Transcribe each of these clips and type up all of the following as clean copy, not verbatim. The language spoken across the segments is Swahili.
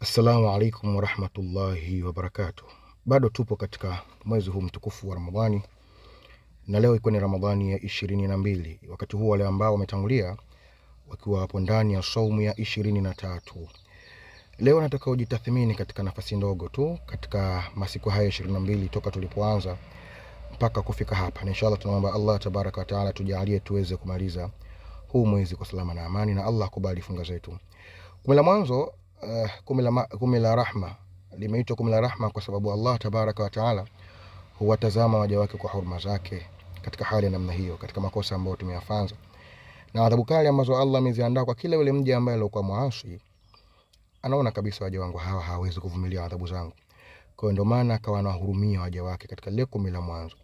Assalamu alaikum warahmatullahi wabarakatuh. Bado tupo katika mwezi huu mtukufu wa Ramadhani, na leo ikiwa ni Ramadhani ya 22, wakati huu wale ambao wametangulia wakiwa hapo ndani ya saumu ya 23. Leo nataka ujitathmini katika nafasi ndogo tu katika masiku haya 22 toka tulipoanza mpaka kufika hapa, na inshallah tunaomba Allah tabaraka wa taala tujalie tuweze kumaliza huu mwezi kwa salama na amani, na Allah akubali funga zetu. Kumi la mwanzo, kumi la rahma limeitwa kumi la rahma kwa sababu Allah tabaraka wa taala huwatazama waja wake kwa huruma zake katika hali ya namna hiyo, katika makosa ambayo tumeyafanya na adhabu kali ambazo Allah ameziandaa kwa kila yule mja ambaye alikuwa muasi. Anaona kabisa waja wangu hawa hawawezi kuvumilia adhabu zangu, kwa hiyo ndio maana akawa anawahurumia waja wake katika lile kumi la mwanzo.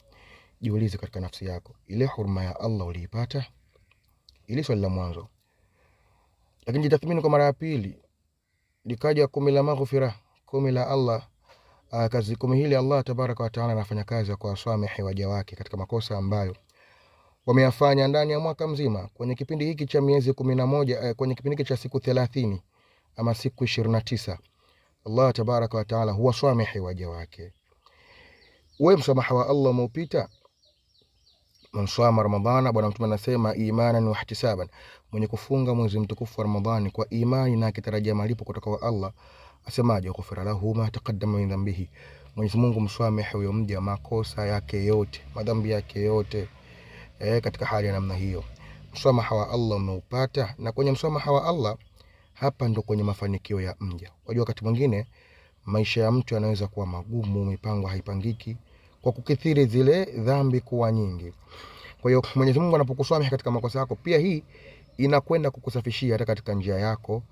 Jiulize katika nafsi yako, ile huruma ya Allah uliipata? Ili swali la mwanzo. Lakini jitathmini kwa mara ya pili, likaja kumi la maghfira, kumi la Allah. Kazi kumi hili Allah tabaraka wa taala anafanya kazi ya kuwasamehe waja wake katika makosa ambayo wameyafanya ndani ya mwaka mzima, kwenye kipindi hiki cha miezi 11, kwenye kipindi hiki cha siku 30 ama siku 29, Allah tabaraka wa taala huwasamehe waja wake. Wewe msamaha wa Allah umeupita. Man sama Ramadhana, Bwana Mtume anasema imanan wa ihtisaban, mwenye kufunga mwezi mtukufu wa Ramadhani kwa imani na akitarajia malipo kutoka kwa Allah, asemaje? Ghufira lahu ma taqaddama min dhanbihi, Mwenyezi Mungu mswamehe huyo mja makosa yake yote, madhambi yake yote. Katika hali ya namna hiyo msamaha wa Allah umeupata. Na kwenye msamaha wa Allah hapa ndo kwenye mafanikio ya mja. Unajua wakati mwingine maisha ya mtu yanaweza kuwa magumu, mipango haipangiki kwa kukithiri zile dhambi kuwa nyingi. Kwa hiyo Mwenyezi Mungu anapokusamehe katika makosa yako, pia hii inakwenda kukusafishia hata katika njia yako